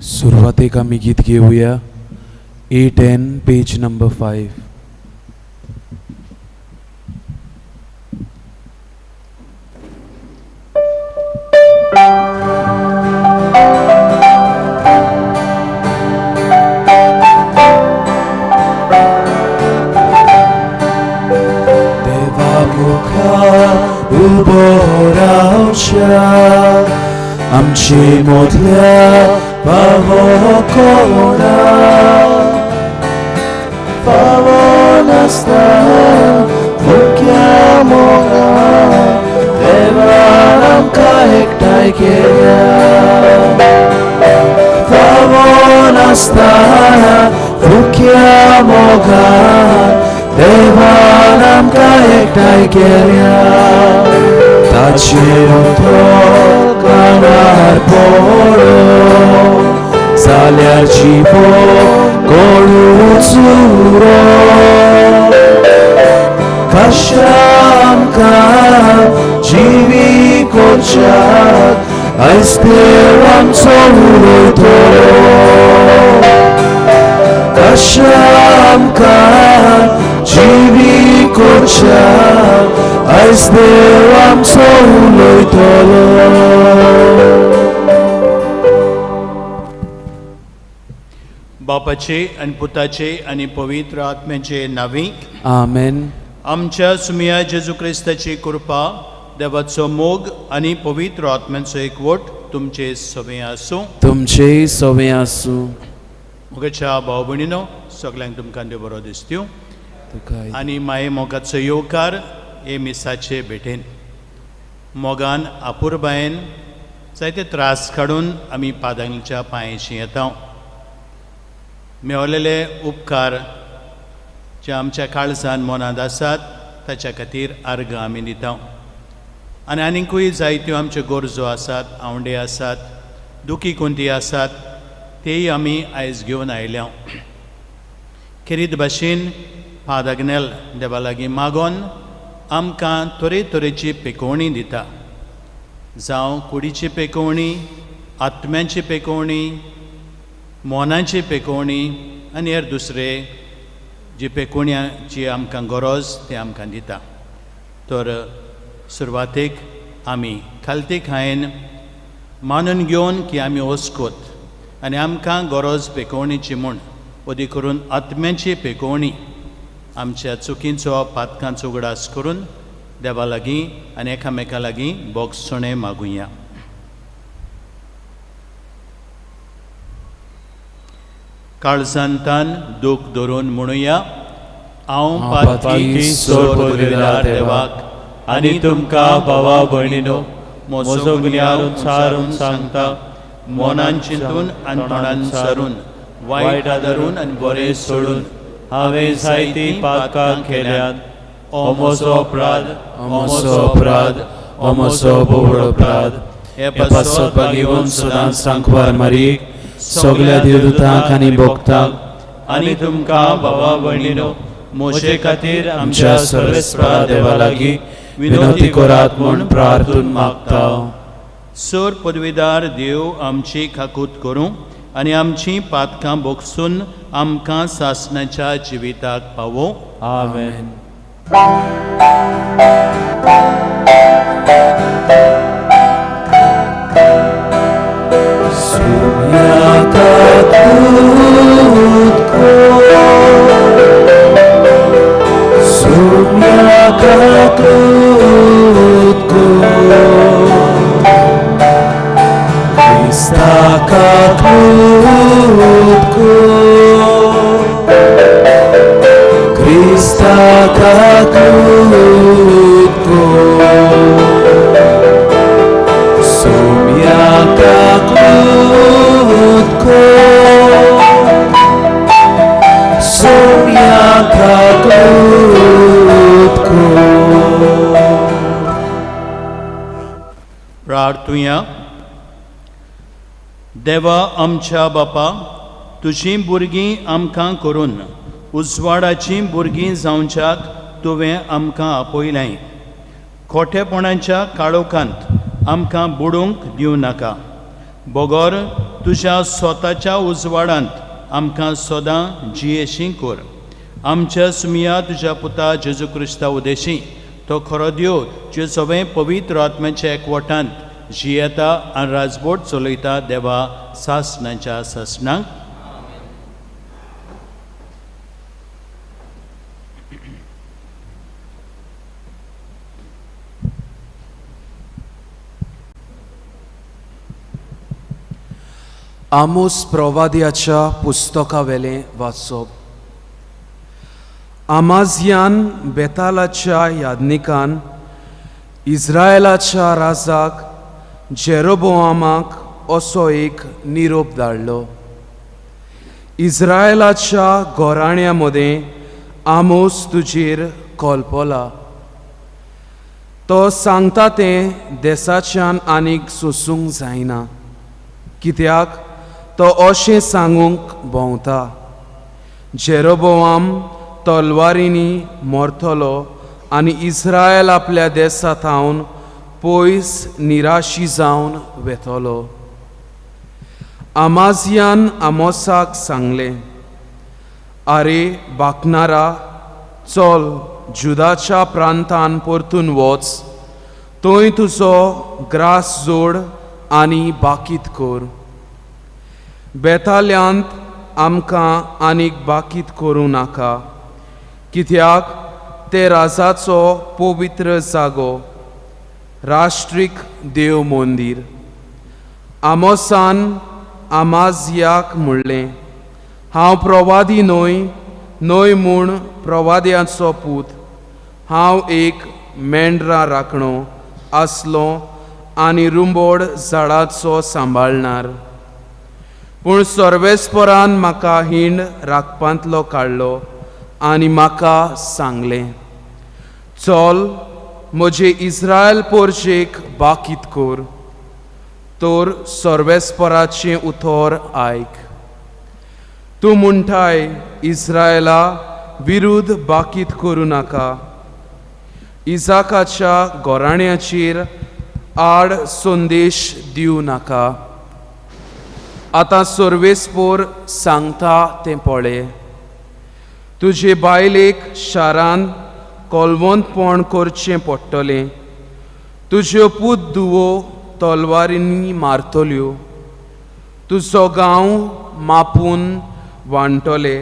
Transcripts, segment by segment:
सुरवातेक आमी गीत घेवया A10 page number 5. देवा मुखार उबो रावच्या आमचे मोदल्या फावो कोणा फावो नासता मुख्या मोगान देवान आमकां एकठांय केल्या फावो नासतना मुख्या मोगान देवान आमकां एकठांय केल्या ताचें उदक कानार पडो जाल्यार जिवो कोणूच उरो कशा आमकां जिवी कोच्याक आयज देव आमचो उलयतलो कशा आमकां जिवी कोच्याक आयज देव आमचो उलयतलो. बापाचे आनी पुताचे आनी पवित्र आत्म्याचे नांवी आमेन. आमच्या सुमिया जेजू क्रिस्ताची कृपा, देवाचो मोग आनी पवित्र आत्म्याचो एकवट तुमचे सवे आसूं. तुमचेय सवे आसूं. मुगेच्या भाव भयणीनो, सगल्यांक तुमकां देव बरो दिसत्यो आनी माये मोगाचो येवकार हे मिसाचे भेटेन. मोगान आपुरबायेन जायते त्रास काडून आमी पादांच्या पांयशी येता. मेवलेले उपकार जे आमच्या काळजान मनांत आसात ताच्या खातीर आर्गां आमी दिता. आनी आनीकूय जायत्यो आमच्यो गरजो आसात, आवंडे आसात, दुखी कोंती आसात, तेय आमी आयज घेवन आयल्या. खेरीत भाशेन फादर देवा लागीं मागोन आमकां तरेतरेची पेकोवणी दिता, जावं कुडीची पेकोवणी, आत्म्याची पेकोवणी, मोनाची पेकोवणी आनी हेर दुसरे जी पेकोवण्याची आमकां गरज ते आमकां दिता. तर सुरवातेक आमी खालती खायन मानून घेवन की आमी वस्कोत आनी आमकां गरज पेकोवणीची म्हूण, अदी करून आत्म्याची पेकोवणी आमच्या चुकींचो पातकांचो उगडास करून देवा लागीं आनी एकामेका लागीं बोगसणें मागुया. काळजांतान दूख धरून म्हणुया, हांव पातकी सोड देवाक आनी तुमकां भावा भयणीनो म्हजो गुन्यांव उंचारून सांगता, मनान चिंतून आनी तोंडान सारून, वायट आदारून आनी बरें सोडून हांवें जायतीं पातकां केल्यांत. ओ म्हजो अपराध, ओ म्हजो अपराध, ओ म्हजो भोवळ अपराध. हे हे पासत बागेवन सदांच सांकवार मारीक सगल्या देवदूतांक आनी भक्तांक आनी तुमकां भावा भयणीनो म्हजे खातीर आमच्या सर्वेस्परा देवा लागीं विनवती करात म्हूण प्रार्थून मागता. सर पदवीदार देव आमची खाकूत करूं आनी आमची पातकां बोगसून आमकां सासणाच्या जिविताक पावो. आमेन. सुम्या काकूत को, क्रिस्ता काकूत को, क्रिस्ता काकूत को, सुम्या काकूत को, सुम्या काकूत को. प्रार्थुया. देवा आमच्या बापा, तुजीं भुरगीं आमकां करून उजवाडाचीं भुरगीं जावच्याक तुवें आमकां आपयलें. खोटेपणाच्या काळोखांत आमकां बुडूंक दिवं नाका, बगर तुज्या स्वताच्या उजवाडांत आमकां सदां जियेशी कर. आमच्या सुमिया तुज्या पुता जेजू क्रिस्ता उदेशी तो खरो देव जे सगळें पवित्र आत्म्याच्या एकवटांत जियेता आनी राजबोट चलयता देवा सासणाच्या सासणाक. आमोस प्रवाद्याच्या पुस्तकावेलें वाचप. आमाझियान बेतालाच्या याज्ञिकान इस्रायलाच्या राजाक जेरोबोआमाक असो एक निरोप धाडलो. इस्रायलाच्या घराण्या मदें आमोस तुजेर कल्पला. तो सांगता तें देसाच्यान आनीक सोसूंक जायना, कित्याक तो अशें सांगूंक भोंवता, जेरोबोआम तलवारींनी मरतलो आनी इस्रायल आपल्या देसा थावन पयस निराशी जावन वेतलो. आमाझियान आमोसाक सांगलें, आरे बाकनारा, चल जुदाच्या प्रांतान परतून वच, थंय तुजो ग्रास जोड आनी बाकीत कर. बेताल्यांत आमकां आनीक बाकीत करूं नाका, कित्याक ते राजाचो पवित्र जागो, राष्ट्रीक देव मंदीर. आमोसान आमाझियाक म्हणलें, हांव प्रवादी न्हय, न्हय म्हूण प्रवाद्याचो पूत, हांव एक मेंढरां राखणो आसलो आनी रुंबोड झाडाचो सांबाळणार. पूण सर्वेस्परान म्हाका हिंड राखपांतलो काडलो आनी म्हाका सांगलें, चल म्हजे इस्रायल पोरजेक बाकीत कर. तर सर्वेस्पराचें उतर आयक. तूं म्हणटाय, इस्रायला विरुद्ध बाकीत करूं नाका, इजाकाच्या घराण्याचेर आड संदेश दिवं नाका. आतां सर्वेस्पोर सांगता तें पळय, तुजे बायलेक शारान कोलवंतपण करचें पडटलें, तुज्यो पूत धुवो तलवारींनी मारतल्यो, तुजो गांव मापून वांटले,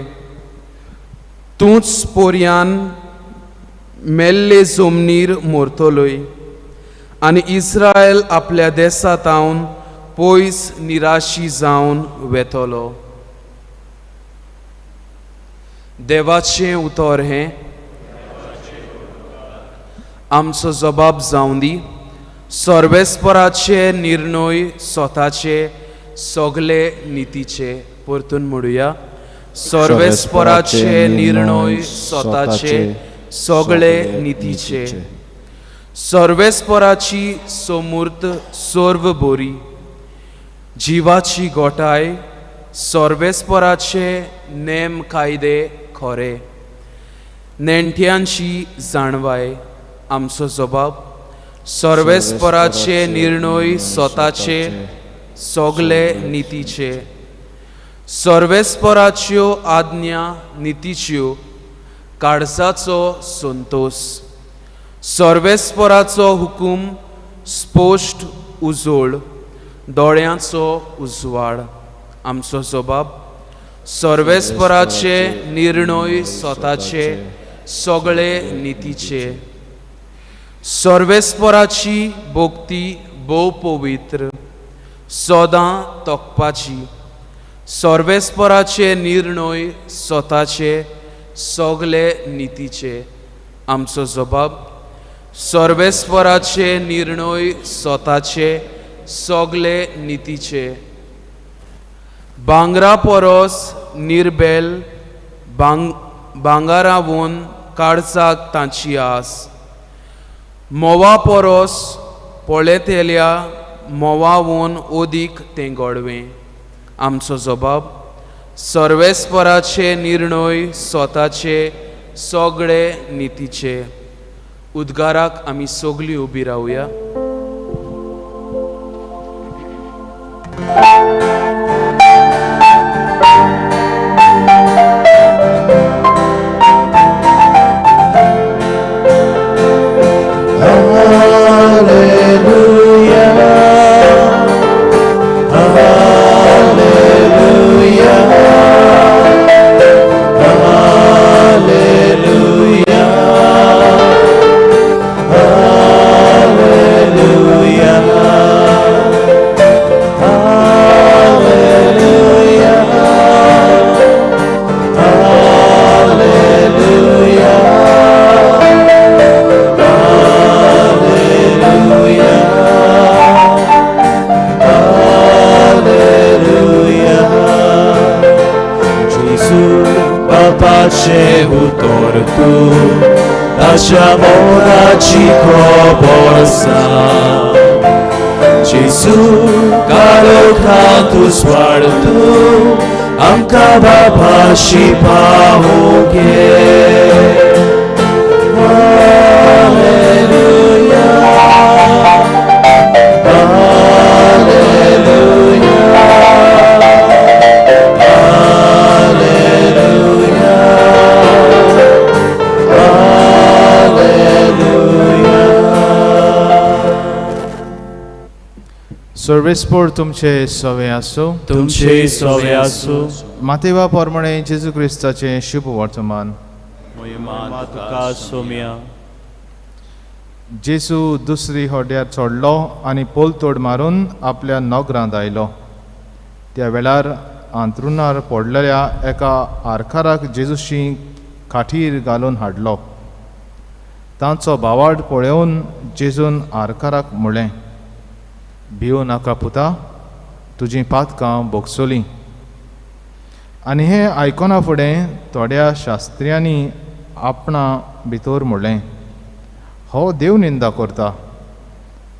तूंच पोरयान मेल्ले जमनीर मोरतलोय आनी इस्रायल आपल्या देसा थावन पयस निराशी जावन वेतलो. देवाचें उतर हें. आमचो जबाब जावं दी. सर्वेस्पराचे निर्णय स्वताचे सगळे नितीचे. परतून म्हणुया, सर्वेस्पराचे निर्णय स्वताचे सगळे नितीचे. सर्वेस्पराची समूर्त सर्व बोरी, जिवाची गोठाय सर्वेस्पराचे नेम कायदे खरे, नेणट्यांची जाणवाय. आमचो जबाब, सर्वेस्पराचे निर्णय स्वताचे सगळे नितीचे. सर्वेस्पराच्यो आज्ञा नितीच्यो, काळजाचो संतोस. सर्वेस्पराचो हुकूम स्पश्ट उजोळ, दोळ्यांचो उजवाड. आमचो जबाब, सर्वेस्पराचे निर्णय स्वताचे सगळे नितीचे. सर्वेस्पराची भक्ती भोव पवित्र, सदां तोखपाची. सर्वेस्पराचे निर्णय स्वताचे सगळे नितीचे. आमचो जबाब, सर्वेस्पराचे निर्णय स्वताचे सगळे नितीचे. भांगरा परस निर्बेल भांगरावून काळजाक तांची आस, म्होंवा परस पळयतल्या म्होंवावून ओदीक तें गोडवें. आमचो जबाब, सर्वेस्पराचे निर्णय स्वताचे सगळे नितीचे. उद्गाराक आमी सगळीं उबी रावया. ताच्या मोगाची खबर सांग. जेजू काळोखांत उजवाड तूं, आमकां बाबाशी पावोवंक ये. Hallelujah, hallelujah, hallelujah, hallelujah. सर्वेस्पोर तुमचे सवे आसूं. तुमचे सवे आसूं. मातेवा पोरमणे जेजू क्रिस्ताचें शुभ वर्तमान. मोहिमा तुका सोम्या. जेजू दुसरी होड्यार चडलो आनी पोलतोड मारून आपल्या नगरांत आयलो. त्या वेळार आंतरुणार पडलेल्या एका आरकाराक जेजूशी खाटीर घालून हाडलो. तांचो बावाड पळोवन जेजून आरकाराक म्हणलें, भिवू नाका पुता, तुजीं पातकां भोगसलीं. आनी हें आयकना फुडें थोड्या शास्त्र्यांनी आपणा भितर म्हणलें, हो देव निंदा करता.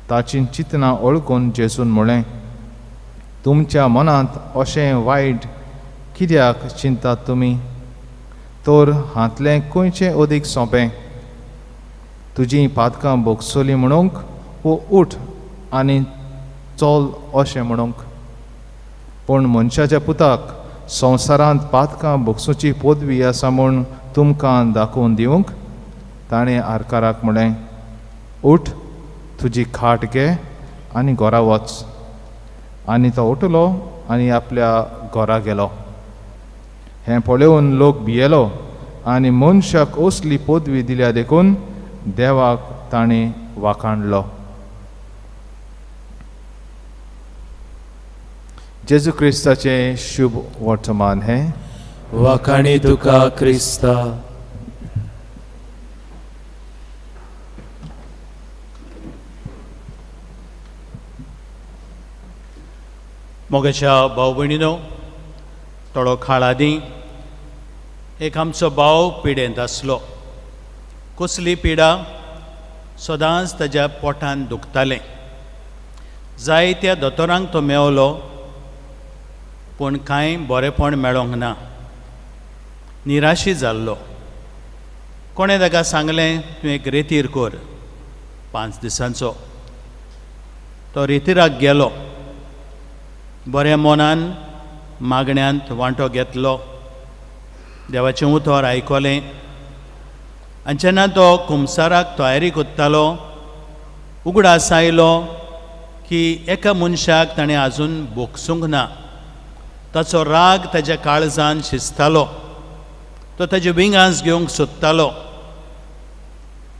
ताची चिंतनां वळखून जेजून म्हणलें, तुमच्या मनांत अशें वायट कित्याक चिंतात तुमी? तर हांतलें खंयचें अदीक सोंपें, तुजीं पातकां भोगसलीं म्हणूंक वो उठ आनी चल अशें म्हणूंक? पूण मनशाच्या पुताक संवसारांत पातकां भोगसुची पदवी आसा म्हूण तुमकां दाखोवन दिवंक ताणें आरकाराक म्हणलें, उठ, तुजी खाट घे आनी घरा वच. आनी तो उठलो आनी आपल्या घरा गेलो. हें पळोवन लोक भियेलो आनी मनशाक असली पदवी दिल्या देखून देवाक ताणें वाखाणलो. जेजू क्रिस्ताचें शुभ वर्तमान हें. वाखाणी तुका क्रिस्ता. मोगेच्या भाव भयणीनो, थोडो काळ आदीं एक आमचो भाव पिडेंत आसलो. कसली पिडा? सदांच ताज्या पोटान दुखतालें. जायत्या दोतोरांक तो मेवलो पूण कांय बरेंपण मेळोंक ना. निराशी जाल्लो. कोणें ताका सांगलें, तूं एक रेतीर कर 5 दिसांचो. तो रेतिराक गेलो. बऱ्या मनान मागण्यांत वांटो घेतलो. देवाचें उतर आयकलें. आनी जेन्ना तो कुमसाराक तयारी करतालो, उगडास आयलो की एका मनशाक ताणें आजून भोगसूंक ना. ताचो राग ताज्या काळजान शिजतालो. तो ताज्यो विंगांस घेवंक सोदतालो.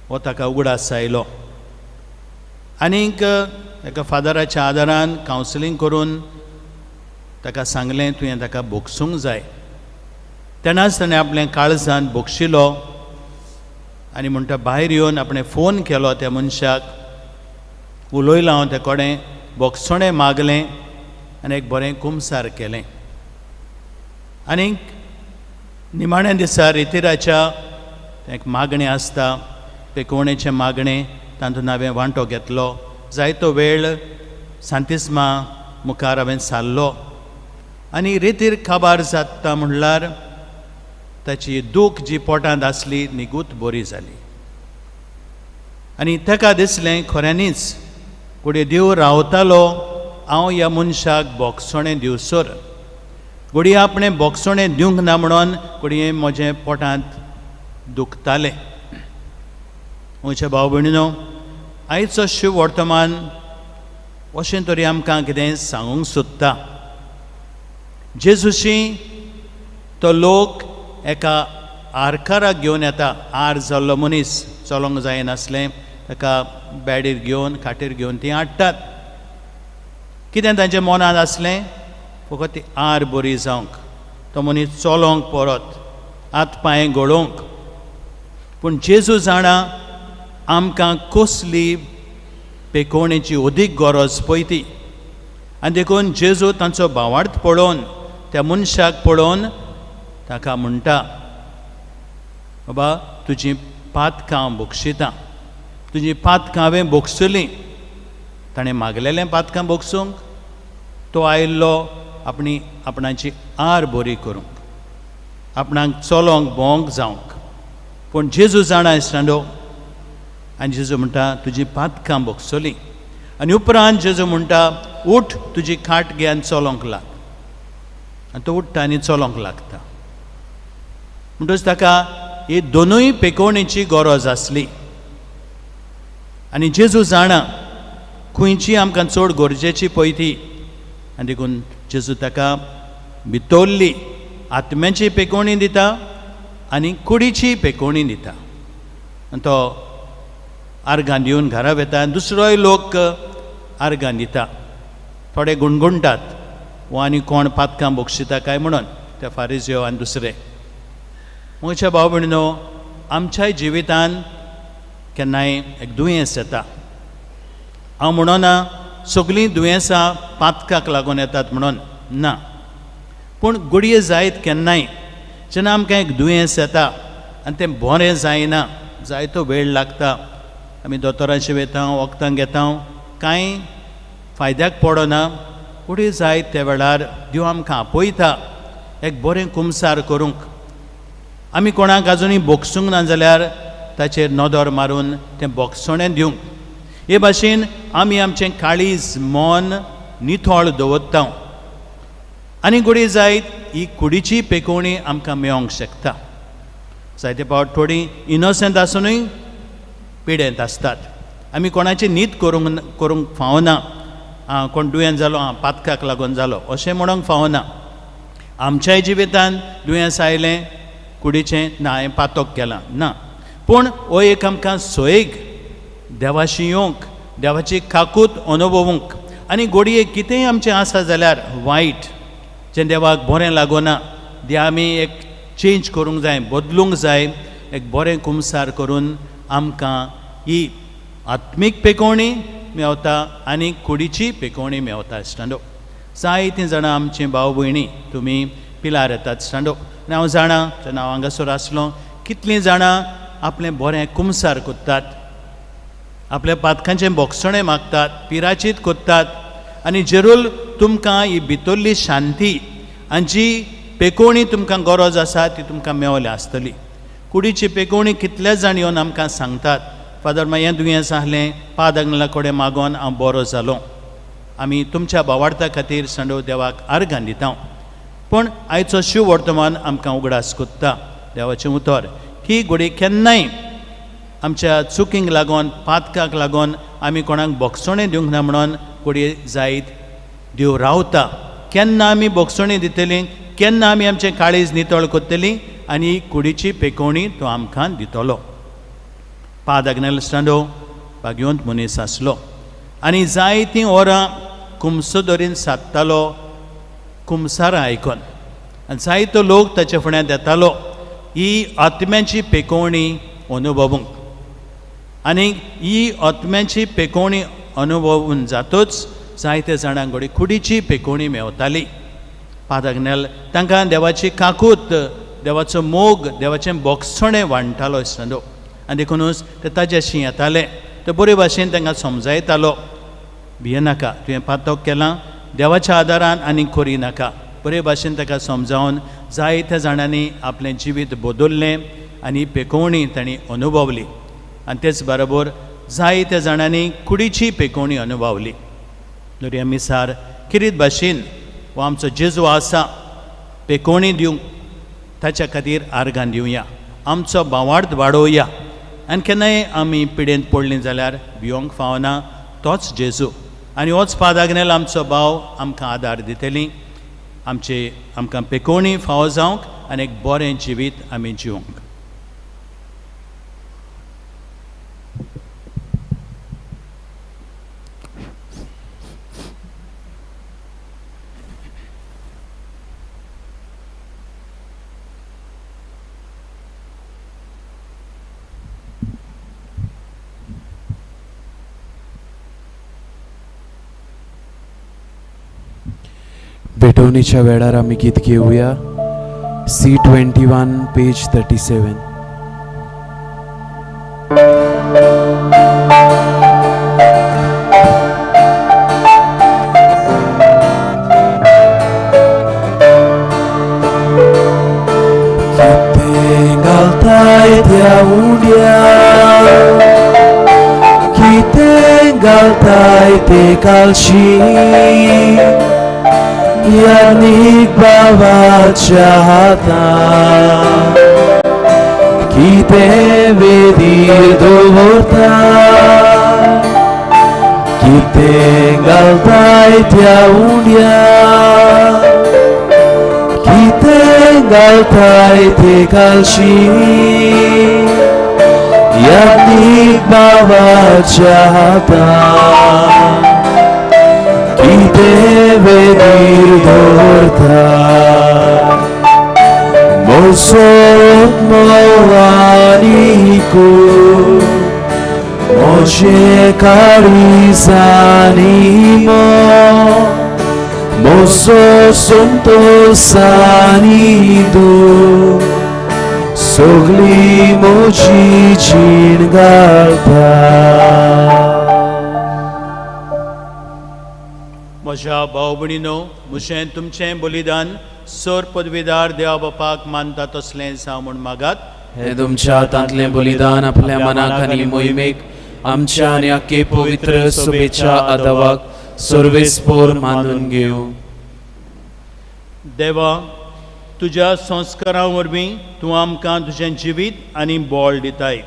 हो ताका उगडास आयलो. आनीक एका फादराच्या आदारान कावन्सिलींग करून ताका सांगलें, तुवें ताका भोगसूंक जाय. तेन्नाच ताणें आपलें काळजान भोगशिलो आनी म्हणटा भायर येवन आपणें फोन केलो त्या मनशाक, उलयलो हांव त्या कडेन, भोगसणें मागलें आनी एक बरें कुमसार केलें. आनीक निमाण्या दिसा रितिराच्या एक मागणें आसता, पेकोवणेचें मागणें, तातूंत हांवें वांटो घेतलो. जायतो वेळ सांतिस्मा मुखार हांवें सारलो आनी रितीर काबार जाता म्हणल्यार ताची दूख जी पोटांत आसली निगूत बरी जाली. आनी ताका दिसलें खऱ्यांनीच घडये देव रावतालो हांव ह्या मनशाक भोगसणें दिवसर. घडये आपणें भोगसणें दिवंक ना म्हणून घडये म्हजें पोटांत दुखतालें. म्हज्या भाव भयणीनो, आयचो शिव वर्तमान अशें तरी आमकां कितें सांगूंक सोदता. जेजूशी तो लोक एका आरकाराक घेवन येता. आर जाल्लो मनीस चलोंक जायनासलें, ताका बेडीर घेवन खाटीर घेवन तीं हाडटात. कितें तांच्या मनांत आसलें? फकत ती आर बरी जावंक, तो मनीस चलोंक परत, हात पांय गळोवंक. पूण जेजू जाणा आमकां कसली पेकोवणेची अदीक गरज पळय ती. आनी देखून जेजू तांचो भावार्थ पळोवन, त्या मनशाक पळोवन ताका म्हणटा, बाबा तुजी पातकां हांव बक्षितां, तुजी पातकां हांवें भोगसलीं. ताणें मागलेलें पातकां भोगसूंक, तो आयिल्लो आपणी आपणाची आर बरी करूंक, आपणाक चलोंक भोंवंक जावंक. पूण जेजू जाणा इश्टांनो, आनी जेजू म्हणटा तुजी पातकां भोगसलीं. आनी उपरांत जेजू म्हणटा उठ, तुजी खाट घे आनी चलोंक लाग. आनी तो उठ्ठा आनी चलोंक लागता. म्हणटच ताका ही दोनूय पेकोवणेची गरज आसली. आनी जेजू जाणा खंयची आमकां चड गरजेची पळय ती, आनी देखून जेजू ताका भितरली आत्म्याची पेकोवणी दिता आनी कुडीची पेकोवणी दिता. आनी तो आर्गां दिवन घरा वता. दुसरोय लोक आर्गां दिता, थोडे गुणगुणटात वो आनी कोण पातकां बक्षिता काय म्हणून, ते फारिजियो आनी दुसरे. म्हज्या भाव भयणीनो, आमच्याय जिवितान केन्नाय एक दुयेंस येता. हांव म्हणना सगळीं दुयेंसां पातकाक लागून येतात म्हणून ना, पूण घडये जायत केन्नाय जेन्ना आमकां एक दुयेंस येता आनी तें बरें जायना, जायतो वेळ लागता, आमी दोतोरांशी वयता, वखदां घेता, कांय फायद्याक पडना. घडये जायत त्या वेळार देव आमकां आपयता एक बरें कुमसार करूंक. आमी कोणाक आजुनूय बोगसूंक ना जाल्यार ताचेर नदर मारून तें बोगसणें दिवंक. हे भाशेन आमी आमचें काळीज मन नितळ दवरता आनी घडये जायत ही कुडीची पेकोवणी आमकां मेळोंक शकता. जायते फावट थोडीं इनोसंट आसुनूय पिडेंत आसतात. आमी कोणाची न्हीद करूंक फावना. आं, कोण दुयेंत जालो, आं पातकाक लागून जालो अशें म्हणूंक फावना. आमच्याय जिवितान दुयेंस आयलें कुडीचें, ना हांवें पातक केलां ना, पूण हो एक आमकां सोयेग देवाशी येवंक, देवाची काकूत अनुभवूंक. आनी घडये कितेंय आमचें आसा जाल्यार वायट जें देवाक बरें लागना, तें आमी एक चेंज करूंक जाय, बदलूंक जाय. एक बरें कुमसार करून आमकां ही आत्मीक पेकोवणी मेवता आनी कुडीची पेकोवणी मेवता. इश्टांनो, जायतीं जाणां आमचीं भाव भयणी तुमी पिलार येतात इश्टांनो, आनी हांव जाणां जेन्ना हांव हांगासर आसलो कितलीं जाणां आपलें बरें कुमसार कोत्तात, आपल्या पातकांचें बोगसणें मागतात, पिराचीत कोत्तात. आनी जेरूल तुमकां ही भितरली शांती आनी जी पेकोवणी तुमकां गरज आसा ती तुमकां मेवल्या आसतली. कुडीची पेकोवणी कितले जाण येवन आमकां सांगतात, फादर मागीर हें दुयेंस आहलें, पाद कडेन मागोन हांव बरो जालो. आमी तुमच्या भावार्था खातीर संडो देवाक आर्गां दिता. पूण आयचो शिव वर्तमान आमकां उगडास कोत्ता देवाचें उतर की घडये केन्नाय आमच्या चुकींक लागून, पातकाक लागून आमी कोणाक बोगसणें दिवंक ना म्हणून घडये जायत देव रावता. केन्ना आमी बोगसणें दितलीं, केन्ना आमी आमचें काळीज नितळ कोत्तलीं आनी कुडीची पेकोवणी तो आमकां दितलो. पाद आग्नेल स्टांडो भाग्यवंत मनीस आसलो आनी जायतीं वरां कुमसोदोरीन सादतालो कुमसारां आयकोन, आनी जायतो लोक ताच्या फुड्यांत येतालो ही आत्म्याची पेकोवणी अनुभवूंक. आनी ही आत्म्याची पेकोवणी अनुभवून जातच जायते जाणांक घडये कुडीची पेकोवणी मेवताली. पाद आग्नेल तांकां देवाची काकूत, देवाचो मोग, देवाचें बोगसणें वांट्टालो इश्टांनो. आनी देखुनूच ते ताज्याशी येताले, ते बरे भाशेन तांकां समजायतालो, भियेनाका, तुवें पातक केलां, देवाच्या आदारान आनी करी नाका. बरे भाशेन ताका समजावन जायत्या जाणांनी आपलें जिवीत बदल्लें आनी पेकोवणी तांणी अनुभवली. आनी तेच बरोबर जायत्या जाणांनी कुडीची पेकोवणी अनुभवली. दर्या मिसार किरीत भाशेन हो आमचो जेजू आसा पेकोवणी दिवंक, ताच्या खातीर आर्गां दिवया, आमचो भावार्थ वाडोवया. आनी केन्नाय आमी पिडेंत पडलीं जाल्यार भियोंक फावना, तोच जेजू आनी होच पाद आग्नेल आमचो भाव आमकां आदार दितली, आमचे आमकां पेकोवणी फावो जावंक आनी एक बरें जिवीत आमी जिवंक. भेटवणीच्या वेळार आमी गीत घेवया C 21 page 37. घालताय ते कालशी यादनीक बाबाच्या हातान कितें वेदीर दवरता कितें घालताय त्या उंड्या कितें घालताय ते कालशी यादनीक बाबाच्या हातान कितें वेदीर दवरता मोसोत मोवानिकू मोजे काळिजानी मो मोसो संतोसानी दू सगली मोजी जीण घालता. म्हज्या भाव भयणीनो म्हजें तुमचें बलिदान सर पदवीदार देवा बापाक मानता तसलें जावं म्हूण मागात. हे तुमच्या हातांतलें बलिदान आपल्या मनाक आनी मोहिमेक आमच्या आनी आख्खे पवित्र सभेच्या आदावाक सर्वेस्पोर मानून घेवं. देवा तुज्या संस्कारां वरवीं तूं आमकां तुजें जिवीत आनी बळ दिताय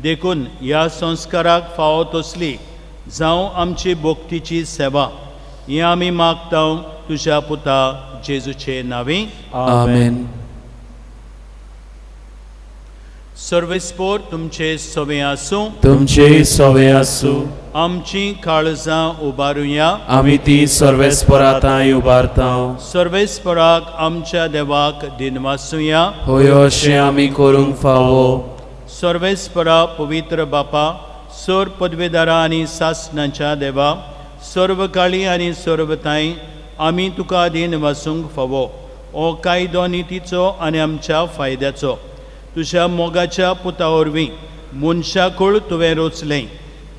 देखून ह्या संस्काराक फावो तसली जावं आमची भक्तीची सेवा हें आमी मागता तुज्या पुता जेजूचे नांवी. आमेन. सर्वेस्पोर तुमचे सवे आसूं. तुमचे सवे आसूं. आमची काळजां उबारुया. आमी ती सर्वेस्पोरातांय उबारता. सर्वेस्पोराक आमच्या देवाक दिनवासुया. होय अशें आमी करूंक फावो. सर्वेस्परा पवित्र बापा सर पदवेदारा आनी सासणाच्या देवा सर्वकाळी आनी सर्वताय आमी तुका दिनवासूंक फावो. हो कायदो नितीचो आनी आमच्या फायद्याचो. तुज्या मोगाच्या पुता वरवीं मनशाकूळ तुवें रचलें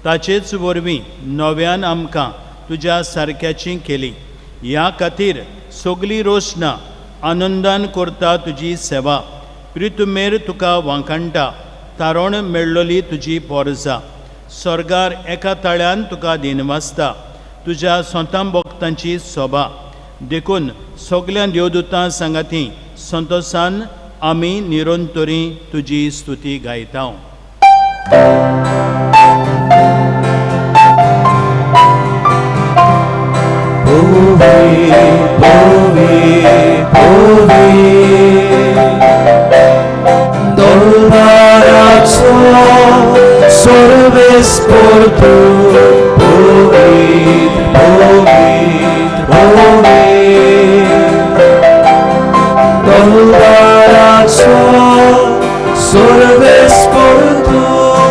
ताचेच वरवीं नव्यान आमकां तुज्या सारक्याची केली. ह्या खातीर सगली रोशना आनंदान करता तुजी सेवा. प्रितुमेर तुका वांकाणटा तारण मेळ्ळली तुजी पोरजा. स्वर्गार एका ताळ्यान तुका दिनवासता तुज्या स्वता भक्तांची सोबा. देखून सगल्या देवदूतां सांगाती संतोसान आमी निरंतरी तुजी स्तुती गायता. पोवी पोवी पोवी दरबाराचो सर्वेस्पोर तूं पवित्र पवित्र पवित्र दरबाराचो सर्वेस्पोर तूं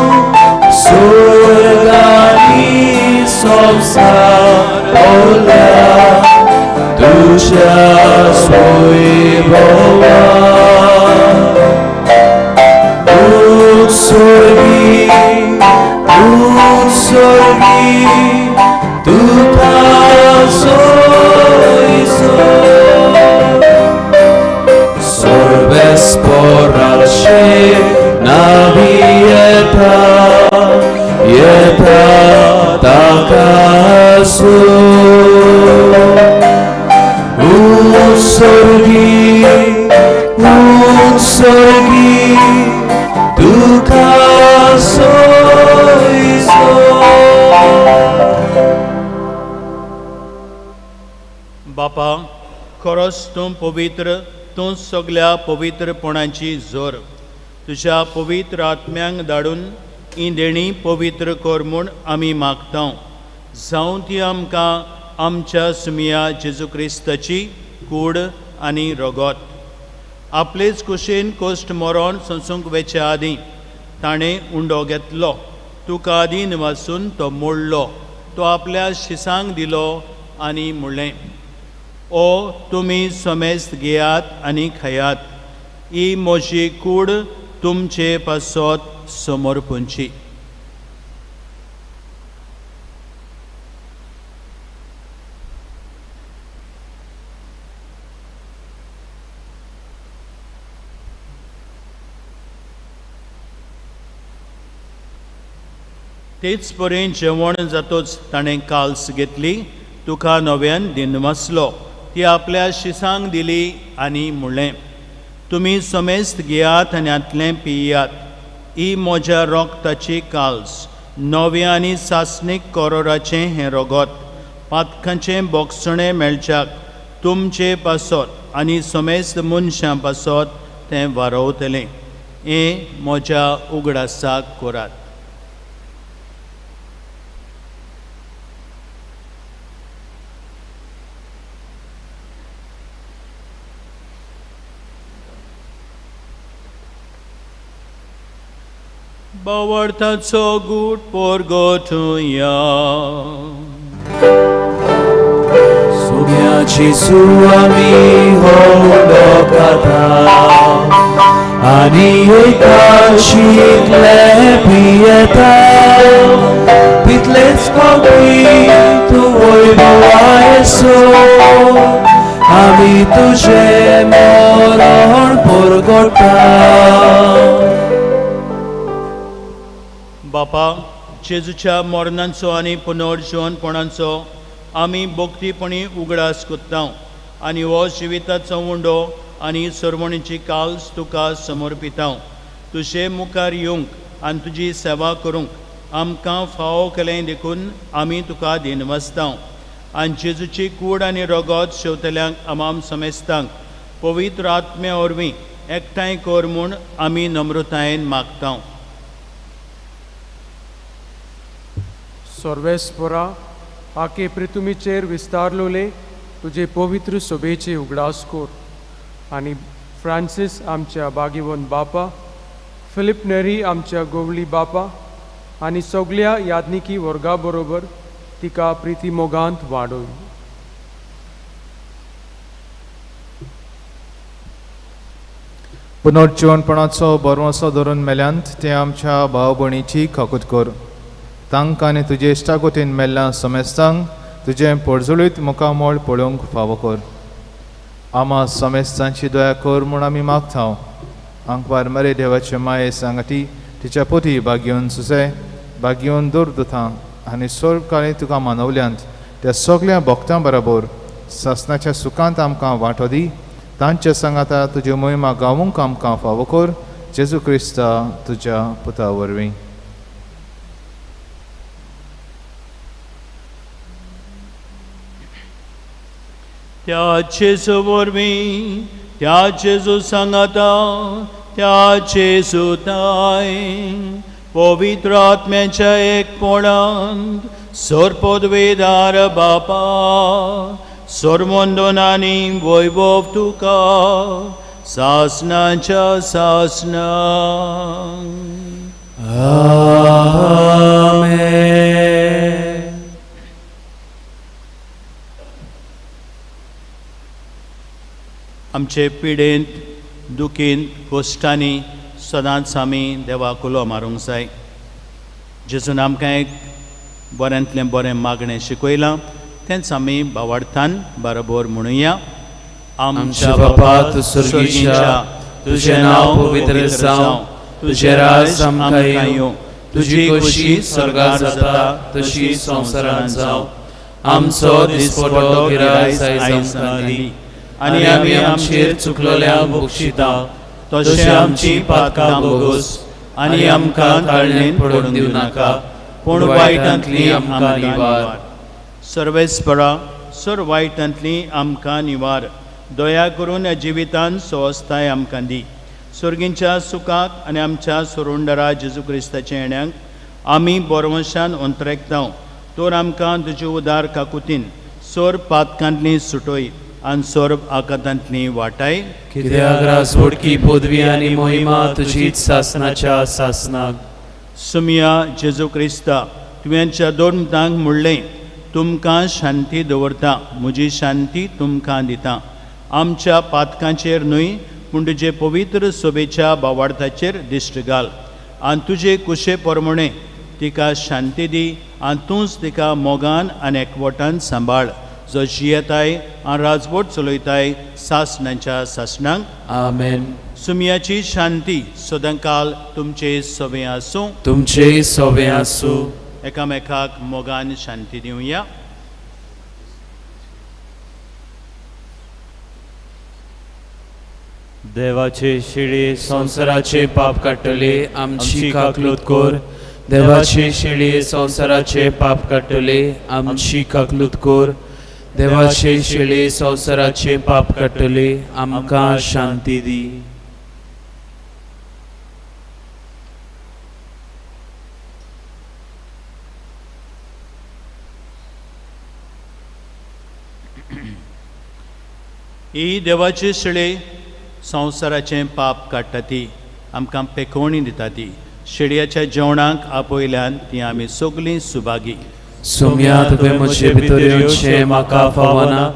स्वर्गानी संवसार भरला तुज्या स्वैभवान. उत्सर्गी उत्सर्गी तुका सोयसो सर्वेस्पोराचे नावी येता येता ताका सो. उत्सर्गी उत्सर्गी तुका सोयसो. बापा खरोच तूं पवित्र तूं सगल्या पवित्रपणाची जोर. तुज्या पवित्र आत्म्यांक धाडून ही देणी पवित्र कर म्हूण आमी मागता. जावं ती आमकां आमच्या सुमिया जेजू क्रिस्ताची कूड आनी रगत. आपलेच कुशीन कोश्ट मरोण सोंसूंक वेचे आदीं ताणें उंडो घेतलो तुका आदीं वासून तो मोडलो तो आपल्या शिसांक दिलो आनी म्हणलें ओ तुमी समेस्त घेयात आनी खायात ही म्हजी कूड तुमचे पासत समर्पणची. तेच परी जेवण जातोच ताणें काल्स घेतली, तुका नव्यान दिनवासलो, ती आपल्या शिसांक दिली आनी म्हणलें, तुमी समेस्त घेयात आनी हांतलें पियात. ही म्हज्या रोगताची काल्स, नव्या आनी सासणीक कोरोराचें हें रोगत, पातकांचें बोगसणें मेळच्याक तुमचे पासत आनी समेस्त मनशां पासत तें वारोवतलें. हें म्हज्या उगडासाक करात. बावडताचो गूट पोरगोटुया. सुम्या जेजू आमी हो खाता आनी एका शिकले पियेता, तितलेच पावटी तूं वयलो आयसो, आमी तुजें मरण पोरगोटा. बापा, जेजूच्या मरणांचो आनी पुनर्जिवनपणाचो आमी भक्तीपणी उगडास कोत्ता आनी हो जिविताचो उंडो आनी सरवणीची काल्स तुका समर्पिता. तुजे मुखार येवंक आनी तुजी सेवा करूंक आमकां फावो केलें देखून आमी तुका दिनवासता. आनी जेजूची कूड आनी रगत शेवतल्यांक आमाम समेस्तांक पवित्र आत्म्या वरवीं एकठांय कर म्हूण आमी नम्रतायेन मागता. सर्वेस्परा, आके पृथुमीचेर विस्तारलोले तुजे पवित्र सोबेचे उगडास कोर आनी फ्रांसीस आमच्या बागेवन बापा, फिलीप नेरी आमच्या गोवली बापा आनी सगल्या याज्ञिकी वर्गा बरोबर तिका प्रिती मोगांत वाडोय. पुनर्जिवनपणाचो बरवसो धरून मेल्यांत ते आमच्या भाव भयणीची खकूत कर. तांकां आनी तुजे इश्टागोतीन मेल्ल्या समेस्तांक तुजें परजळीत मुखामळ पळोवंक फावो कर. आमा समेस्तांची दया कर म्हूण आमी मागता. आंकवार मरे देवाचे माये सांगाती तिच्या पोती बागेवन सुसे बागेवन दूर दुतां आनी सर्वकाळी तुका मानवल्यांत त्या सगल्या भक्तां बरोबर सासनाच्या सुखांत आमकां वांटो दी. तांच्या सांगाता तुज्यो मोहिमा गावूंक आमकां फावो कर. जेजू क्रिस्ता तुज्या पुता वरवीं. त्या जेजू वरवीं, त्या जेजू सांगाता, त्या जेजू ताय पवित्र आत्म्याच्या एकपणांत सर्पदवेदार बापा, सर्वंदन आनी वैभव तुका सासनाच्या सासना. आमेन. आमचे पिडेंत, दुखींत, कोश्टांनी सदांच आमी देवाक उलो मारूंक जाय. जेजून आमकां एक बऱ्यांतलें बरें मागणें शिकयलां, तेंच आमी बावार्थान बरोबर म्हणुया. आमच्या बापा तूं स्वर्गीच्या, तुजें नांव पवित्र जावं, तुजें राज आमकां येवं, तुजी खोशी स्वर्गार जाता तशी संवसारांत जावं. आमचो दिसपडो गिरायक आयज आमकां दी आनी आमी आमचेर चुकलोल्यांक बक्षिता तशें आमची पातकां भोगोस आनी आमकां ताळणेन पडून दिवं नाका, पूण वायटांतली आमकां निवार. सर्वेस्परा, सर वायटांतली आमकां निवार. दया करून ह्या जिवितान सवस्ताय आमकां दी. सर्गींच्या सुखाक आनी आमच्या सोरुंडरा जेजू क्रिस्ताच्या येण्याक आमी बरवंशान अंतरेकता. तर आमकां तुजे उदार काकुतीन सोर पातकांतली सुटोय आनी सोर आकातांतली वाटाय. कित्याक राजवटकी पदवी आनी मोहिमा तुजीच सासनाच्या सासनाक. सुमिया जेजू क्रिस्ता, तुवेंच्या दोन तांक म्हणलें, तुमकां शांती दवरता, म्हजी शांती तुमकां दिता. आमच्या पातकांचेर न्हय पूण तुजे पवित्र सोबेच्या बावार्थाचेर दिश्ट घाल आनी तुजे कुशे प्रमाणे तिका शांती दी आनी तूंच तिका मोगान आनी एकवटान सांबाळ, जो जियेताय आनी राजवट चलयताय सासणाच्या सासणांक. आमेन. सुमियाची शांती सदांकाल तुमचे सवे आसूं. तुमचे सवे आसूं. एकामेकाक मोगान शांती दिवया. देवाचे शिळी संवसाराचे पाप काडटले आमची काकलूत कोर. देवाचे शिळी संवसाराचे पाप काडटले आमची काकलूत कोर. देवाचे शिळी संवसाराचे पाप काडटले आमकां शांती दी. ही देवाची शिळे संवसाराचें पाप काडटा ती आमकां पेकोवणी दिता ती. शेळयाच्या जेवणाक आपयल्यान ती आमी सगळीं सुभागी. सोम्या तुवें म्हजे भितर येवचें म्हाका फावना,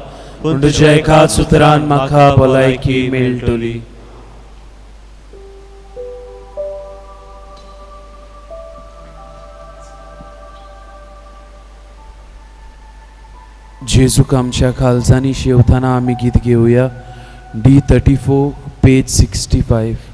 पूण तुज्या एकाच उतरान म्हाका भलायकी मेळटली. जेजूक आमच्या काळजांनी शेवताना आमी गीत घेवया. D34 page 65.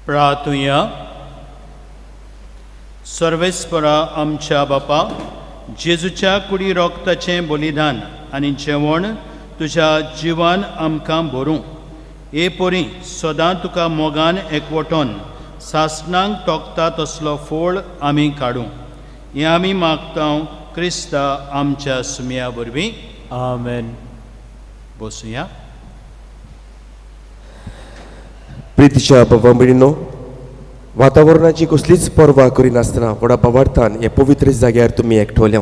प्रार्थुया. सर्वेस्परा आमच्या बापा, जेजूच्या कुडी रोगताचें बलिदान आनी जेवण तुज्या जिवान आमकां भरूं हे परी सदां तुका मोगान एकवटोन सासणांक तोखता तसलो फोळ आमी काडूं हें आमी मागता क्रिस्ता आमच्या सुमया वरवीं. आमेन. बसुया. प्रितीच्या बाबा भयणीनो, वातावरणाची कसलीच पर्वा करिनासतना व्हडा भावार्थान हे पवित्र जाग्यार तुमी एकठोल्या.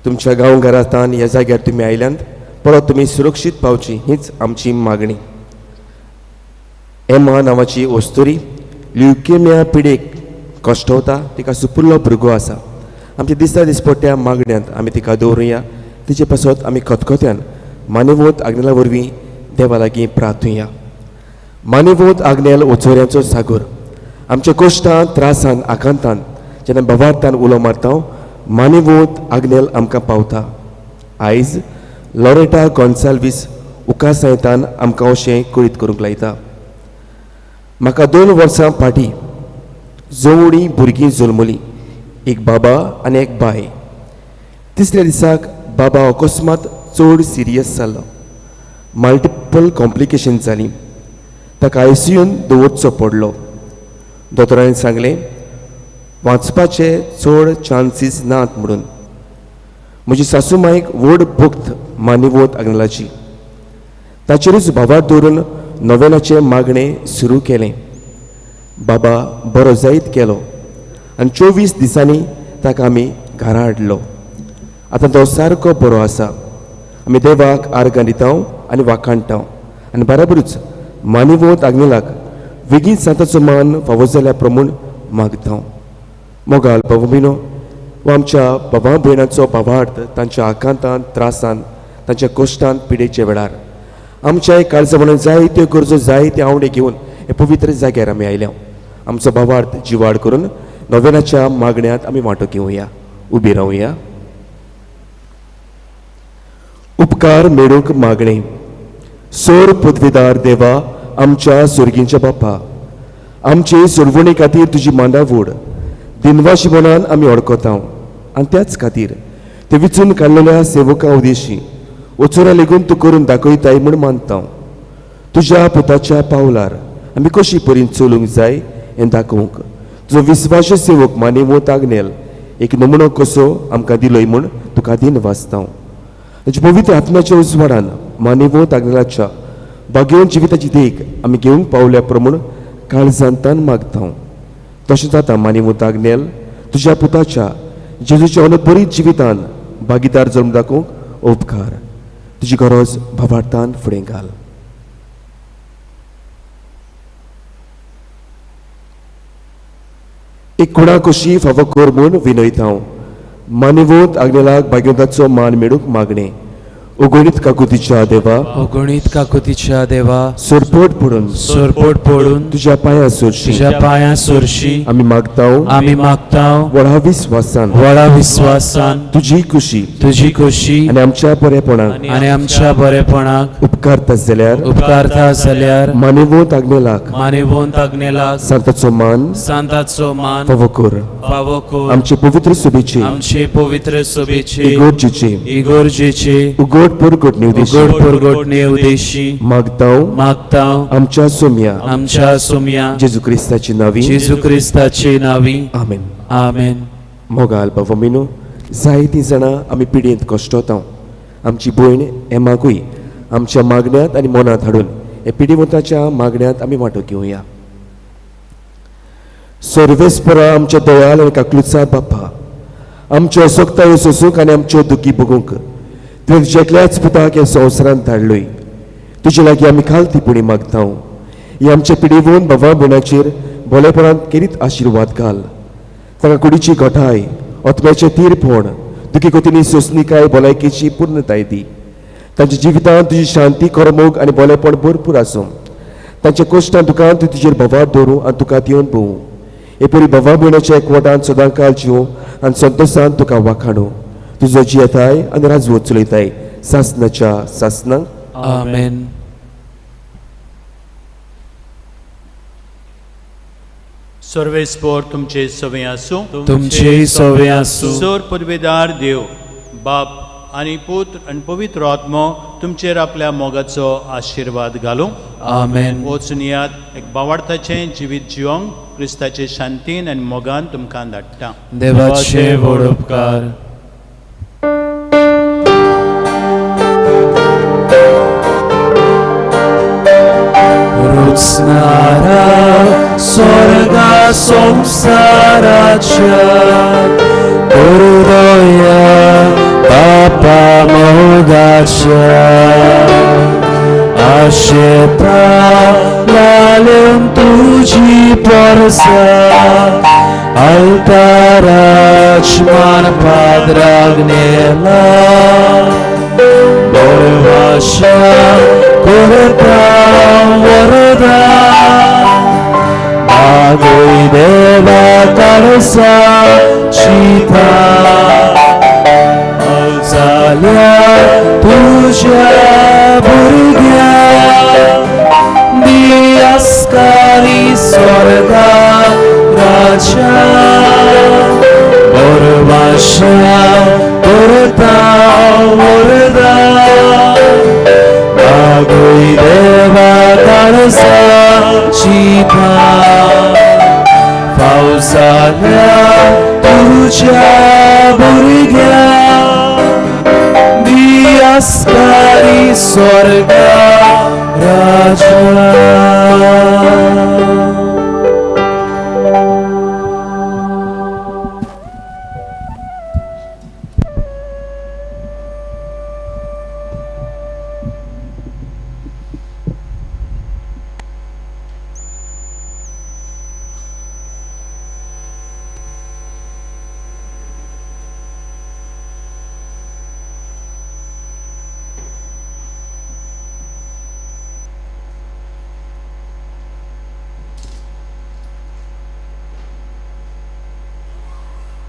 तुमच्या गांव घरांतान ह्या जाग्यार तुमी आयल्यांत, परत तुमी सुरक्षीत पावची हीच आमची मागणी. एमा नांवाची अस्तुरी ल्युकेमिया पिडेक कश्टवता, तिका सुपुल्लो भुरगो आसा. आमच्या दिसा दिसपट्ट्या मागण्यांत आमी तिका दवरुया. तिचे पासत आमी खतखत्यान मानेवत आग्नेला वरवीं देवा लागीं प्रार्थुया. मानेवत आग्नेल ओचोऱ्यांचो सागोर, आमच्या कश्टान त्रासान आकांतान जेन्ना भावार्थान उलो मारता मानेवत आग्नेल आमकां पावता. आयज लॉरेटा गोन्साल्वीस उकासायतान आमकां अशें कळीत करूंक लायता. म्हाका 2 वर्सां फाटीं जोवणी भुरगीं जल्मलीं, एक बाबा आनी एक बाय. तिसऱ्या दिसाक बाबा अकस्मात चड सिरियस जालो. मल्टिपल कॉम्प्लिकेशन जालीं. ताका आयसीयून दवरचो पडलो. दोतोरान सांगलें वाचपाचे चड चान्सीस नात म्हणून. म्हजी सासूमायक व्हड भक्त मानिवत आग्नेलाची. ताचेरूच भावार दवरून नोवेनाचें मागणें सुरू केलें. बाबा बरो जायत गेलो आनी 24 दिसांनी ताका आमी घरा हाडलो. आतां तो सारको बरो आसा. आमी देवाक आर्गां दिता आनी वाखाणटा आनी बराबरूच मानिवत आग्नेलाक वेगीन सांताचो मान फावो जाल्या प्रमाण मागता. मोगाल बाबा भयणो, वा आमच्या बाबा भयणांचो भावार्थ तांच्या आकांतान त्रासान तांच्या कश्टान पिडेच्या वेळार आमच्या काळजा म्हणून जायत्यो गरजो जायते आवडे घेवन हे पवित्र जाग्यार आमी आयल्या. आमचो भावार्थ जिवाड करून नोवेनाच्या मागण्यांत आमी वांटो घेवया. उबी रावया. उपकार मेळूंक मागणें. सोर पदवीदार देवा, आमच्या सुर्गींच्या बापा, आमचे सोडवणे खातीर तुजी मांडावड दिनवाशी मनान आमी अडकता आनी त्याच खातीर ते विचून काडलेल्या सेवका उदेशी वचोरा लेगून तूं करून दाखयताय म्हूण मानता. तुज्या पुताच्या पावलार आमी कशी परीन चलूंक जाय हें दाखोवंक तुजो विस्वास सेवक मानेवत आग्नेल एक नमुनो कसो आमकां दिलोय म्हूण तुका दिन वाचता. तुज्या पवित्र आत्म्याच्या उजवाडान मानेवत आग्नेलाच्या भाग्यवंत जिविताची देख आमी घेवंक पावल्या प्रमाण काळजान तान मागता. तशेंच आतां मानेवत आग्नेल तुज्या पुताच्या जेजूच्या अनबरीत जिवितान भागीदार जल्म दाखोवंक उपकार. तुजी गरज भावार्थान फुडें घाल. एक कुणा कशी फावो कर म्हूण विनयता हांव. मानेवत आग्नेलाक भाग्यवंताचो मान मेळूंक मागणें. अगणीत काकुतीच्या देवा, अगणीत काकुतीच्या देवा, सरपट पडून, सरपट पडून तुज्या पांयां सोरशी, तुज्या पांयां सोरशी आमी मागता, आमी मागता व्हडा विस्वासान, व्हडा विस्वासान तुजी खुशी, तुजी खुशी आनी आमच्या बरेपणाक, आनी आमच्या बरेपणाक उपकारता जाल्यार, उपकारता जाल्यार मानेवंत आग्नेलाक, मानेवंत आग्नेलाक सांताचो मान, सांताचो मान फावो कर, फावो कर, आमचे पवित्र सभेचे, आमचे पवित्र सभेचे, इगोर्जेचे, इगोर्जेचे उगड परगटणे उद्देशी, उगड परगटणे उद्देशी मागता, मागता, आमच्या सोम्या, आमच्या सोम्या जेजू क्रिस्ताची नावी, जेजू क्रिस्ताची नावी, आमेन. आमेन. मोगाल बाबा मिनू, जायतीं जाणां आमी पिडयेंत कश्टोता. आमची भयण एमाकूय आमच्या मागण्यांत आनी मनांत हाडून हे पिडिवंताच्या मागण्यांत आमी वांटो घेवया. सर्वेस्परा आमच्या दयाल आनी काकलुचा बापा, आमच्यो असक्तायो सोसूंक आनी आमच्यो दुखी भोगूंक तुवें तुज्या एकल्याच पुताक ह्या संवसारांत धाडलोय. तुजे लागीं आमी खालतीपणी मागता. ही आमच्या पिडिवून बाबा भयणाचेर भोलेपणांत केरीत आशिर्वाद घाल. तांकां कुडीची घटाय, आत्म्याचें तीरपण, दुखी कोतीनी सोंसणीकाय, भलायकेची पूर्णताय दी. तांच्या जिवितांत तुजी शांती, करमोग आनी भोलेपण भरपूर आसूं. तांच्या कश्टां दुकान तूं तुजेर भवार दवरूं आनी तुका दिवन भोवूं. हे परी बाबा भयणाच्या एकवटान सदांकाळ जिवूं आनी संतोशान तुका वाखाणू. तुजो जियेताय आनी राजवट चलयताय सासनाच्या सासनाक. आमेन. सर्वेस्पोर तुमचे सवे आसूं. तुमचे सवे आसूं. सोर पदवेदार देव बाप आनी पूत आनी पवित्र आत्मो तुमचेर आपल्या मोगाचो आशिर्वाद घालूं. आमेन. वचून यात, एक बावार्थाचें जिवीत जिवंक क्रिस्ताचे शांतीन आनी मोगान तुमकां धाडटा. देवाचे व्हड उपकार. रुचणारा स्वर्गा संवसाराच्या गुरुदया बापा मोगाच्या आशेता लालेवन तुजी परसा altaराच मान पाद्राग्नेला बोरवाशा करता वरदा बागोय देवा काळसा चिता जाल्या तुज्या भुरग्या दियास्कारी स्वर्गा राजा बोरवाशा करता वरदा बागोय देवा काळसा चिता फावजाल्या तुज्या भुरग्या दियास्कारी स्वर्गा राजा.